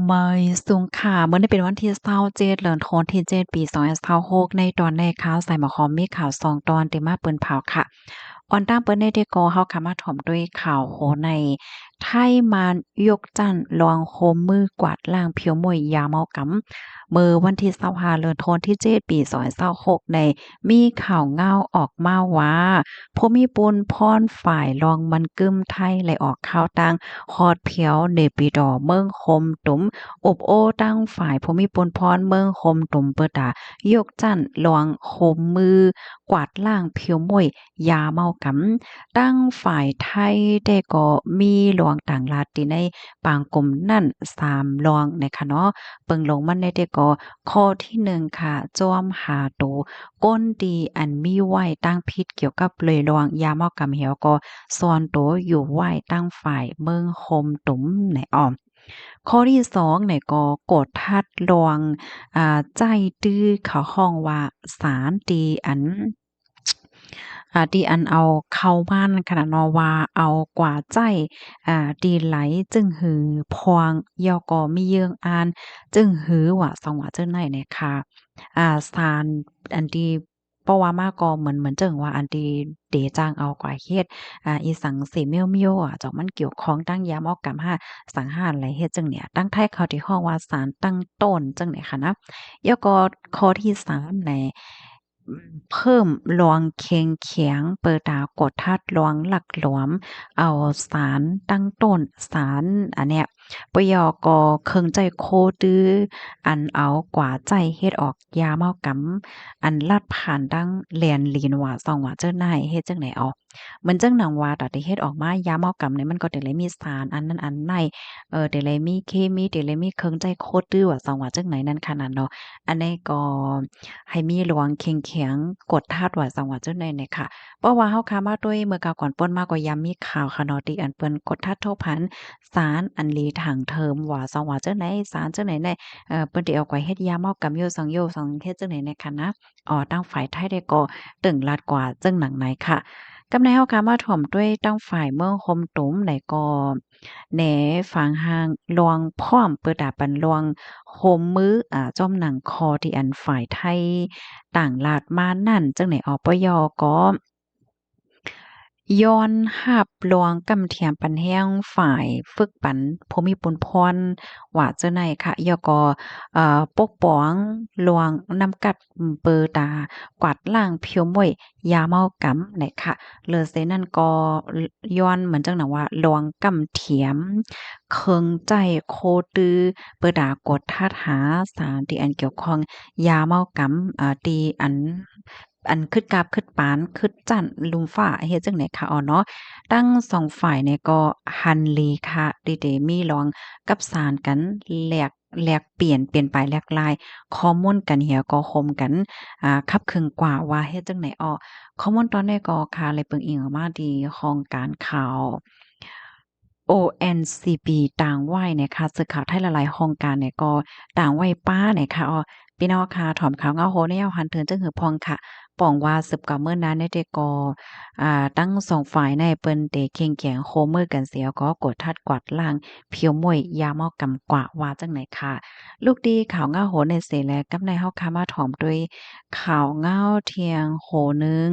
ໄມສູງຄ່າ ມື້ນີ້ເປັນວັນທີຊາວເຈັດ ເດືອນທັນວາທີເຈັດ ປີສອງພັນຊາວຫົກ ໃນຕອນນີ້ຂ່າວສາຍໝາກຫອມມີຂ່າວສອງຕອນທີ່ມາເປີນເຜົາຄ່ະ. ອອນຕາມເປີນແນວໃດກໍ ເຮົາກະມາຖອມດ້ວຍຂ່າວຫົວໃນ ໄທມານຍົກຊັ້ນລວງໂຮມມືກວາດລ້າງຜິວມົ້ຍຢາເມົາກຳ. ເມື່ອວັນທີຊາວຫ້າ ເດືອນທັນວາທີເຈັດ ປີສອງພັນຊາວຫົກ ໃນ ມີຂ່າວເງົາອອກມາວ່າ ພູມິພົນພອນຝ່າຍລອງມັນກຶມໄທ ໄດ້ອອກຂ່າວຕ່າງຮອດແຖວເນປີດໍ ເມືອງໂຮມຕຸມ ອົບໂອ້ຕັ້ງຝ່າຍພູມິພົນພອນເມືອງໂຮມຕຸມ ເປີດຕາຍົກຊັ້ນລວງໂຮມມືກວາດລ້າງຜິວມົ້ຍຢາເມົາກຳ. ຕັ້ງຝ່າຍໄທແຕ່ກໍມີລວງຕ່າງລັດ ທີ່ໃນປາງກົມນັ້ນສາມລວງນະຄະເນາະ. ເບິ່ງລົງມາແນວໃດກໍ ຂໍ້ທີໜຶ່ງຄ່ະ ຈວມຫາໂຕ ຄົນທີ່ອັນມີໄວ້ຕັ້ງຜິດກ່ຽວກັບເລື່ອງລວງຢາເມົາກຳ ແລ້ວກໍຊ່ອນໂຕຢູ່ໄວ້ຕັ້ງຝ່າຍເມືອງໂຮມຕຸມໃນອ້ອມ. ຂໍ້ທີສອງໃນກໍ ກວດທັດລວງ ອາ ໃຈຕື້ ເຂົາຮ້ອງວ່າສານທີ່ອັນ ອາ ທີ່ອັນເອົາເຂົ້າມານະຄະເນາະ ວ່າເອົາກວ່າໃຈ ອາ ທີ່ໄຫຼຈຶ່ງຫືພວງ ແລ້ວກໍມີເຍື່ອງອ່ານຈຶ່ງຫື ວ່າຊ່ອງວ່າຈັ່ງໃດແນ່ຄ່ະ. ອາ ສານອັນທີ່ເວົ້າວ່າມາກໍເໝືອນ ເໝືອນຈັ່ງວ່າອັນທີ່ເດຈ້າງເອົາກວ່າເຮັດ ອາ ອີ່ສັງເສມຽວໆ ອາ ເຈົ້າ ມັນກ່ຽວຂ້ອງຕັ້ງຢາເມົາກຳຫາ ສັງຫານແລະເຮັດຈັ່ງນີ້. ຕັ້ງໄທເຂົາທີ່ຮ້ອງວ່າສານຕັ້ງຕົ້ນຈັ່ງໃດຄ່ະນະ. ແລ້ວກໍຂໍ້ທີສາມໃນ ເພີ່ມລວງເຄັ່ງຂຽງ ເປີດຕາກວດທັດລວງລັກລວມເອົາສານຕັ້ງຕົ້ນ ສານອັນເນີ້ຍ ປະຍອກ ເຄື່ອງໃຊ້ໂຄຕື້ ອັນເອົາກວ່າໃຊ້ເຮັດອອກຢາເມົາກຳ ອັນລັດຜ່ານທາງແດນດິນ ວ່າຊ່ອງວ່າເຈົ້ານາຍ ເຮັດຈັ່ງໃດເອົາ ເໝືອນຈັ່ງໜັງວ່າ ຕາທີ່ເຮັດອອກມາຢາເມົາກຳນີ້ ມັນກໍເຕັມເລີຍມີສານອັນນັ້ນອັນໃນ ເອີ ເຕັມເລີຍມີເຄມີ ເຕັມເລີຍມີເຄື່ອງໃຊ້ໂຄຕື້ ວ່າຊ່ອງວ່າຈັ່ງໃດນັ້ນຂະນັ້ນເນາະ. ອັນນີ້ກໍໃຫ້ມີລວງເຄັ່ງຂຽງກວດທັດ ວ່າຊ່ອງວ່າຈັ່ງໃດແນ່ຄ່ະ. ເພາະວ່າເຮົາຄາມາໂດຍເມື່ອຄາວກ່ອນປົ້ນມາກໍຢ່າມີຂ່າວຂະເນາະ ທີ່ອັນເພິ່ນກວດທັດໂທພັນ ສານອັນລີທາງເທີມ ວ່າຊ່ອງວ່າຈັ່ງໃດ ສານຈັ່ງໃດແນ່ ເອີ ເພິ່ນໄດ້ເອົາໄປເຮັດຢາເມົາກຳຢູ່ ສັງໂຍສັງເຮັດຈັ່ງໃດແນ່ຂະນະ. ອໍ ທາງຝ່າຍໄທໄດ້ກໍຕຶງລັດກວ່າຈຶ່ງໜັງໃນຄ່ະ. ກັບໃນເຮົາຄາມາຖອມດ້ວຍທາງຝ່າຍເມືອງໂຮມຕຸມໃນກໍ ແນຝາງຮ່າງລວງພ້ອມ ເປີດຕາປັນລວງໂຮມມື ອາ ຈອມໜັງຄໍທີ່ອັນຝ່າຍໄທຕ່າງລາດມານັ້ນ ຈຶ່ງໃນ ອປຍ ກໍ ຍ້ອນຮັບລວງກຳຖຽມປັນແຮງຝ່າຍຝຶກປັນພູມິພົນພອນ ວ່າຈັ່ງໃດຄ່ະ. ແລ້ວກໍ ເອີ ປົກປ້ອງລວງນ້ຳກັດ ເປີຕາກວາດລ້າງຜິວມົ້ຍຢາເມົາກຳໃນຄ່ະ. ເລີເສນັ້ນກໍ ຍ້ອນເໝືອນຈັ່ງໜັງວ່າລວງກຳຖຽມເຄື່ອງໃຊ້ໂຄຕື້ ເປີຕາກວດທັດຫາສານທີ່ອັນກ່ຽວຂ້ອງຢາເມົາກຳ ອາ ທີ່ອັນ ອັນຄຶດກາບຄຶດປານຄຶດຈັ່ນລຸ່ມຟ້າ ເຮັດຈັ່ງໃດຄ່ະ ອໍເນາະ. ທັງສອງຝ່າຍນີ້ກໍຫັນດີຄ່ະ ທີ່ໄດ້ມີລວງກັບສານກັນ ແລກ ແລກປ່ຽນ ປ່ຽນໄປແລກລາຍຂໍ້ມູນກັນ ແລ້ວກໍໂຮມກັນ ອາ ຂັບເຄື່ອນກວ່າວ່າເຮັດຈັ່ງໃດ ອໍ. ຂໍ້ມູນຕອນນີ້ກໍຄ່ະ ໄດ້ເບິ່ງອີງອອກມາທີ່ຫ້ອງການຂ່າວ ໂອເອັນຊີບີ ຕາງໄວ້ນະຄະ ສື່ຂ່າວໄທຫຼາຍໆຫ້ອງການນີ້ກໍຕາງໄວ້ປ້ານະຄະ. ອໍ ພີ່ນ້ອງຄ່ະ ຖອມຂ່າວເງົາໂຮໃນເຮົາຫັນເຖິງຈຶ່ງຫືພອງຄ່ະ. ປອງວ່າສືບກວ່າເມື່ອນານນີ້ແຕ່ກໍ ອາ ທັງສອງຝ່າຍໃນເພິ່ນໄດ້ເຄັ່ງຂຽງໂຮມມືກັນເສຍ ກໍກວດທັດກວາດລ້າງຜິວມົ້ຍຢາເມົາກຳກວ່າ ວ່າຈັ່ງໃດຄ່ະ. ລູກດີຂ່າວເງົາໂຮໃນເສແລະ ກັບໃນເຮົາຄ່ະມາຖອມດ້ວຍຂ່າວເງົາທ່ຽງໂຮໜຶ່ງ.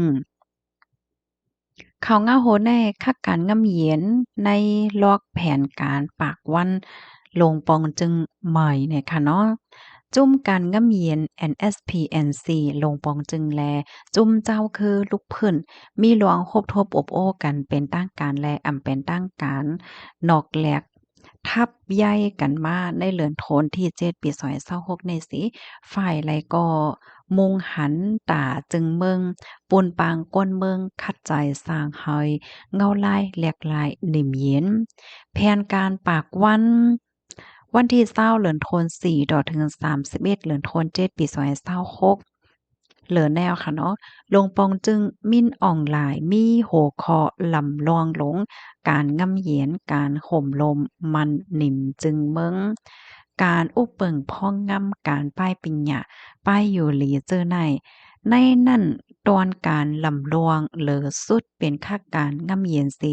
ຂ່າວເງົາໂຮແນ ຄັກການງຳເຢັນໃນລອກແຜນການປາກວັນ ລົງປອງຈຶ່ງໃໝ່ແນ່ຄ່ະເນາະ. ຈຸ້ມການງຳເຢັນ ເອັນເອັສພີ ເອັນຊີ ລົງປອງຈຶ່ງ ແລະ ຈຸ້ມເຈົ້າຄືລຸກພື້ນ ມີລວງຮົບທົບອົບໂອ້ກັນເປັນທາງການ ແລະ ອຳເປັນທາງການ ນອກແລກ ທັບໃຫຍ່ກັນມາໃນເດືອນທັນວາທີເຈັດ ປີສອງພັນຊາວຫົກນີ້ຊິ ຝ່າຍໃດກໍມຸ່ງຫັນຕາຈຶ່ງເບິ່ງ ປູນປາງກ້ອນເມືອງ ຂັດໃຈສ້າງໃຫ້ເງົາລາຍແລກລາຍນິ່ມເຢັນ. ແຜນການປາກວັນ ວັນທີຊາວ ເດືອນທັນວາ ສີ່ ຕໍ່ເຖິງ ສາມສິບເອັດ ເດືອນທັນວາ ເຈັດ ປີສອງພັນຊາວຫົກ ເລີແນວຄ່ະເນາະ ລົງປອງຈຶ່ງ ມິນອອງລາຍ ມີຫົວຂໍ້ລຳລອງລົງ ການງຳເຢັນ ການໂຮມລົມ ມັນນິມຈຶ່ງເມືອງ ການອຸບເບິ່ງພອງງາມ ການປ້າຍປິນຍາ ປ້າຍຢູ່ລີເຈີໃນ. ໃນນັ້ນ ຕອນການລຳລວງເລີສຸດເປັນຄັກການງ່ຳເຢັນຊີ.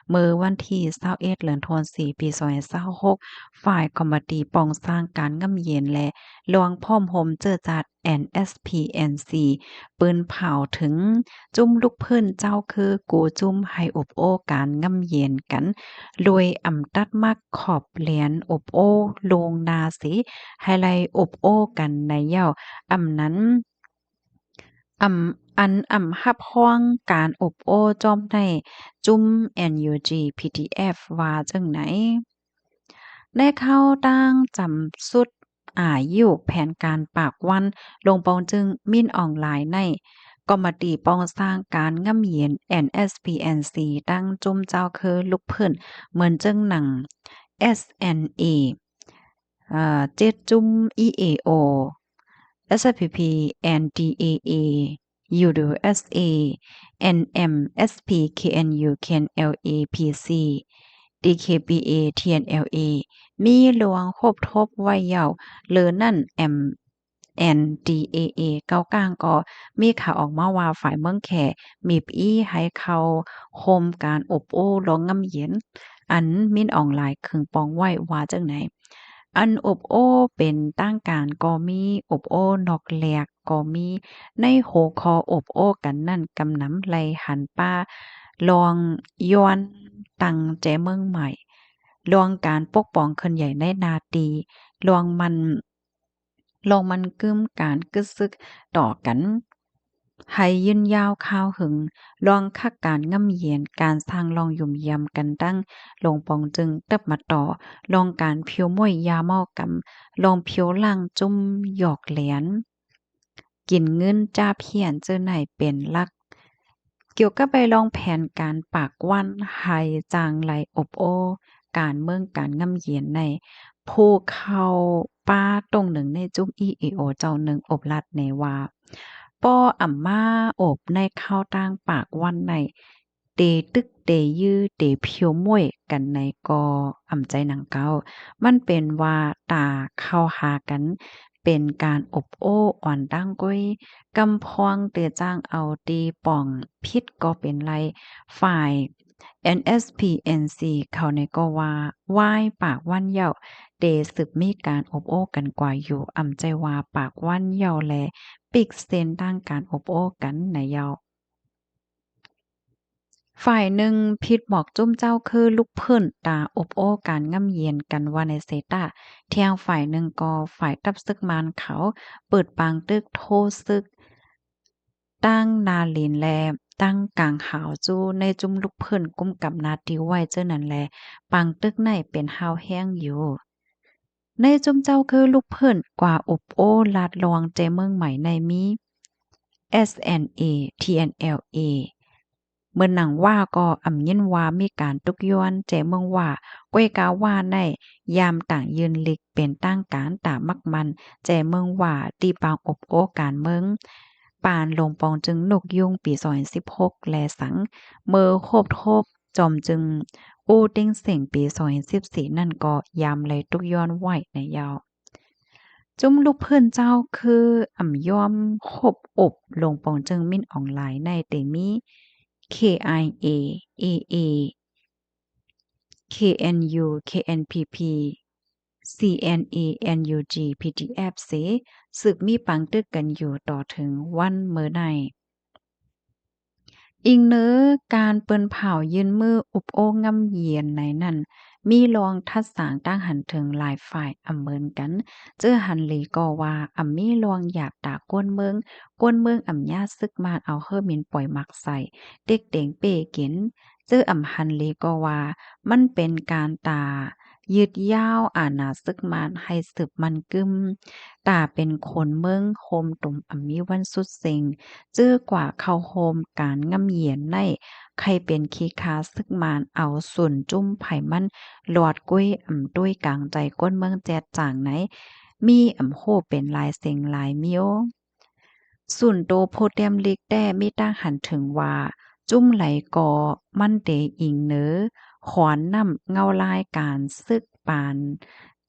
ເມື່ອວັນທີຊາວເອັດ ເດືອນທັນວາ ປີສອງພັນຊາວຫົກ ຝ່າຍກຳມະຕີປ້ອງສ້າງການງ່ຳເຢັນ ແລະ ລວງພ້ອມໂຮມເຈີຈາດ NSPNC ປືນເຜົາເຖິງ ຈຸ້ມລູກພື້ນເຈົ້າຄືກູຈຸ້ມໃຫ້ອົບໂອ້ການງ່ຳເຢັນກັນ ໂດຍອຳຕັດໝາກຂອບແລນອົບໂອ້ລ່ວງໜ້າເສ ໃຫ້ໄດ້ອົບໂອ້ກັນໃນເຍົາ ອຳນັ້ນ ອຳ ອັນອຳຮັບຮອງການອົບໂອ້ຈອມໃນຈຸ້ມ NUG PDF ວ່າຈັ່ງໃດ. ໃນຂ່າວຕ່າງຈຳສຸດ ອາຍຸແຜນການປາກວັນ ລົງປອງຈຶ່ງ ມິນ ອອງລາຍ ໃນກຳມະຕີປ້ອງສ້າງການງ່ຳເຢັນ NSPNC ຕັ້ງຈຸ້ມເຈົ້າຄືລູກພື້ນ ເໝືອນເຊິ່ງໜັງ SNA ເຈັດຈຸ້ມ EAO, SSPP, NDAA, UWSA, NMSP, KNU, KNLA, PC, DKBA, TNLA ມີລວງຮົບທົບໄວ້ເຍົາວ. ເລີນັ້ນ M- NDAA ເກົ້າກ້າງກໍມີຂ່າວອອກມາວ່າ ຝ່າຍເມືອງແຂມີບອີໃຫ້ເຂົ້າຮ່ວມການອົບໂອ້ລວງງ່ຳເຢັນ ອັນ ມິນ ອອງລາຍ ເຄິ່ງປ່ອງໄວ້ວ່າຈັ່ງໃດ. ອັນອົບໂອ້ເປັນທາງການກໍມີ, ອົບໂອ້ນອກລຽກກໍມີ. ໃນຫົວຂໍ້ອົບໂອ້ກັນນັ້ນ ກຳນຳໄລ່ຫັນປາ ລວງຍ້ອນຕັ້ງແຈເມືອງໃໝ່, ລວງການປົກປ້ອງເຄື່ອນໃຫຍ່ໃນໜ້າທີ່, ລວງມັນ ລອງມັນກຶມການກຶດຊຶກຕໍ່ກັນໃຫ້ຍືນຍາວຄາວເຫິງ, ລອງຄັກການງ່ຳເຢັນ, ການສ້າງລອງຫຍຸ່ມຢາມກັນຕັ້ງ ລົງປອງຈຶ່ງເຕີບມາຕໍ່, ລອງການຜິວມ້ວຍຢາເມົາກຳ, ລອງຜິວລ້າງຈຸ້ມຢອກແຫຼນ, ກິນເງິນຈ້າພຽນເຈີ້ນາຍເປັນຫຼັກ. ກ່ຽວກັບໄປລອງແຜນການປາກວັນໃຫ້ຈ້າງໄລ່ອົບໂອ້ການເມືອງການງ່ຳເຢັນໃນ ຜູ້ເຂົ້າປ່າຕົງໜຶ່ງໃນຈຸ້ມ EAO ເຈົ້າໜຶ່ງອົບລັດແນ່ວ່າ ປໍອຳມາອົບໃນຂ່າວຕ່າງປາກວັນໃນ ເຕຕຶກເຕຢື້ ເຕຜິວມ້ວຍກັນໃນກໍອຳໃຈໜັງເກົ່າ. ມັນເປັນວ່າຕາເຂົ້າຫາກັນ ເປັນການອົບໂອ້ອ່ອນຕ່າງກ້ອຍ, ກຳພອງເຕຈ້າງເອົາຕີປ່ອງຜິດກໍເປັນໄລ່. ຝ່າຍ NSPNC ເຂົານີ້ກໍວ່າ ວາຍປາກວັນເຍົາ ເຕສືບມີການອົບໂອ້ກັນກວ່າຢູ່, ອຳໃຈວ່າປາກວັນເຍົາແລ ປິກເສັ້ນທາງການອົບໂອ້ກັນໃນເຍົາ. ຝ່າຍໜຶ່ງຜິດໝອກຈຸ້ມເຈົ້າຄືລູກພື້ນຕາອົບໂອ້ການງ່ຳເຢັນກັນວ່າໃນເຊຕາ, ທຽງຝ່າຍໜຶ່ງກໍຝ່າຍທັບຊຶກມານເຂົາເປີດປາງຕຶກໂທຊຶກຕັ້ງໜ້າລິນ ແລະ ຕັ້ງກາງຫາວຈູ້ໃນຈຸ້ມລູກພື້ນກຸມກຳໜ້າທີ່ໄວ້ເຈີ້ນັ້ນແລ ປາງຕຶກໃນເປັນຫາວແຮງຢູ່. ໃນຈຸ້ມເຈົ້າຄືລູກພື້ນກວ່າອົບໂອ້ລາດລອງແຈເມືອງໃໝ່ໃນມີ SNA, TNLA ເໝືອນໜັງວ່າກໍອຳຍິນວ່າມີການຕຸກຍ້ອນແຈເມືອງວ່າ, ກ້ອຍກາວ່າໃນຍາມຕ່າງຢືນລິກເປັນທາງການຕາມັກໝັ້ນແຈເມືອງວ່າ ທີ່ປາງອົບໂອ້ການເມືອງ ປານລົງປອງຈຶ່ງນົກຍຸງປີສອງພັນສິບຫົກ ແລະ ສັງ ເມີໂຮບໂທບຈອມຈຶ່ງອູເຕັງເສັງປີສອງພັນສິບສີ່ນັ້ນກໍຍາມໄລ່ຕຸກຍ້ອນໄວ້ໃນເຍົາ. ຈຸ້ມລູກພື້ນເຈົ້າຄືອຳຍ້ອມໂຮບອົບລົງປອງຈຶ່ງມິນອອງລາຍໃນເຕມີ KIA, AA, KNU, KNPP, CNA, NUG, PDF ເສ ສືບມີປາງຕຶກກັນຢູ່ຕໍ່ເຖິງວັນເມີໃນ. ອີງເນີການເປີນເຜົາຍື່ນມືອົບໂອ້ງ່ຳເຢັນໃນນັ້ນ ມີລອງທັດສາງຕ່າງຫັນເຖິງຫຼາຍຝ່າຍອຳເມີນກັນ ເຈີອຳຫັນຫຼີກໍວ່າອຳມີລອງຢາບຕາກວນເມືອງ, ກວນເມືອງອຳຍາດຊຶກມານເອົາເຮີ້ມິນປ່ອຍໝາກໃສ່ ເຕັກເຕັງເປ້ກິນ, ເຈີອຳຫັນຫຼີກໍວ່າ ມັນເປັນການຕາ ຢືດຍາວອານາຊຶກມານໃຫ້ສືບໝັ້ນກຶ້ມ, ຕາເປັນຄົນເມືອງໂຮມຕຸມອຳມີວັນສຸດເສັງ, ຈື່ກວ່າເຂົ້າໂຮມການງ່ຳເຢັນໃນ ໃຄເປັນຂີ້ຄາຊຶກມານເອົາສູນຈຸ້ມໃຜມັນຫຼອດກ້ວຍອຳດ້ວຍກາງໃຈກົ້ນເມືອງແຈດຈາງໃນ ມີອຳໂຫເປັນຫຼາຍເສັງຫຼາຍມຽວ. ສູນໂຕໂພແຕ້ມລິກແຕ້ມີຕ່າງຫັນເຖິງວ່າ ຈຸ້ມໃດກໍມັນເຕອີງເນີ ຂອນນ້ຳເງົາລາຍການຊຶກປານ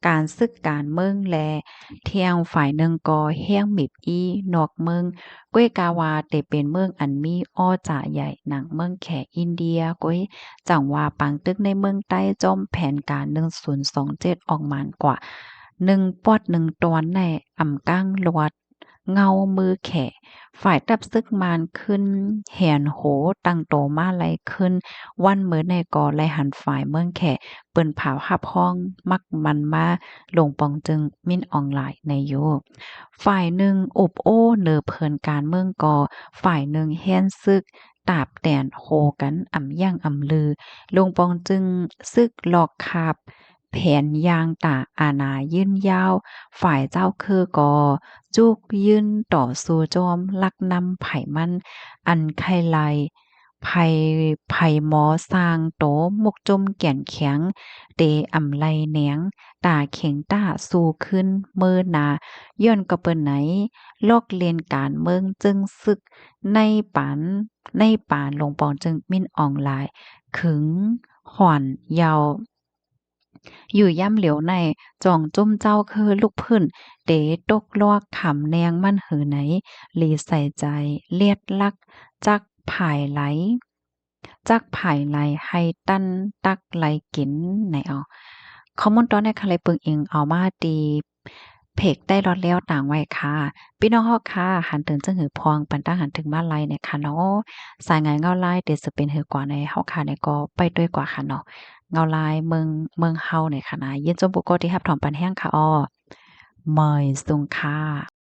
ການສຶກການເມືອງ ແລະ ທຽງຝ່າຍໜຶ່ງກໍແຮງມີບອີ່ນອກເມືອງ ກ້ວຍກາວ່າເຕເປັນເມືອງອັນມີອໍ້ຈາໃຫຍ່ໜັງເມືອງແຂອິນເດຍ ກ້ວຍ ຈັ່ງວ່າປາງຕຶກໃນເມືອງໃຕ້ ຈອມແຜນການໜຶ່ງສູນສອງເຈັດອອກມາກວ່າ ໜຶ່ງປອດໜຶ່ງຕອນໃນອຳກາງລວດ ເງົາມືແຂ ຝ່າຍທັບສຶກມານຂຶ້ນແຮນໂຮຕັ້ງໂຕມາໄລ່ຂຶ້ນ ວັນມື້ໃນກໍໄລ່ຫັນຝ່າຍເມືອງແຂ ປືນຜາວຮັບຮອງ ມັກມັນມາ ລົງປອງຈຶ່ງ ມິນອອງລາຍ ໃນຢູ່ ຝ່າຍໜຶ່ງອຸບໂອ້ເໜີເພີນການເມືອງກໍ ຝ່າຍໜຶ່ງແຮນສຶກ ຕາບແຕນໂຮກັນອຳຢ່າງອຳລື ລົງປອງຈຶ່ງ ຊຶກລອກຄາບ ແຜນຢ່າງຕາອານາຍືນຍາວ ຝ່າຍເຈົ້າຄືກໍຈຸກຢືນຕໍ່ສູ້ຈອມລັກນຳໃຜມັນ ອັນໄຄໄລ ໄພ ໄພໝໍສ້າງໂຕມຸກຈຸ້ມແກ່ນແຂງ ເຕອຳໄລ່ແນງ ຕາເຂັງຕ້າສູ້ຂຶ້ນເມີນາ ຍ້ອນກໍເປີນໃນ ລອກເລນການເມືອງຈຶ່ງຊຶກ ໃນປານ ໃນປານ ລົງປອງຈຶ່ງ ມິນອອງລາຍ ຂຶງຫອນເຍົາ ຢູ່ຍາມຫຼຽວໃນ ຈອງຈຸ້ມເຈົ້າຄືລຸກພື້ນ ເຕຕົກລອກຄຳແນງມັນຫືໃນ ລີໃສ່ໃຈ ລຽດລັກ ຈັກຜາຍໄຫຼ ຈັກຜາຍໄຫຼໃຫ້ຕັນຕັກໄຫຼກິນ ໃນເອົາ ຂໍ້ມູນຕອນນີ້ ຄະເລຍປຶງອີງເອົາມາຕີ ເພຈໃຕ້ລອດແລ້ວຕາງໄວ້ຄ່ະ ພີ່ນ້ອງເຮົາຄ່ະ ຫັນເຖິງຈຶ່ງຫືພອງ ປັນຕັ້ງຫັນເຖິງມາໄລແນ່ຄ່ະເນາະ ສາຍງານເງົາລາຍ ເຕຈະເປັນຫືກວ່າໃນເຮົາຄ່ະ ແນ່ກໍໄປດ້ວຍກວ່າຄ່ະເນາະ ເງົາລາຍເມືອງ ເມືອງເຮົາແນ່ຄ່ະນະ ຍິນຊົມຜູ້ກໍທີ່ຮັບຖອມປັນແຮງຄ່ະອໍ ເມີຍສຸງຄ່ະ.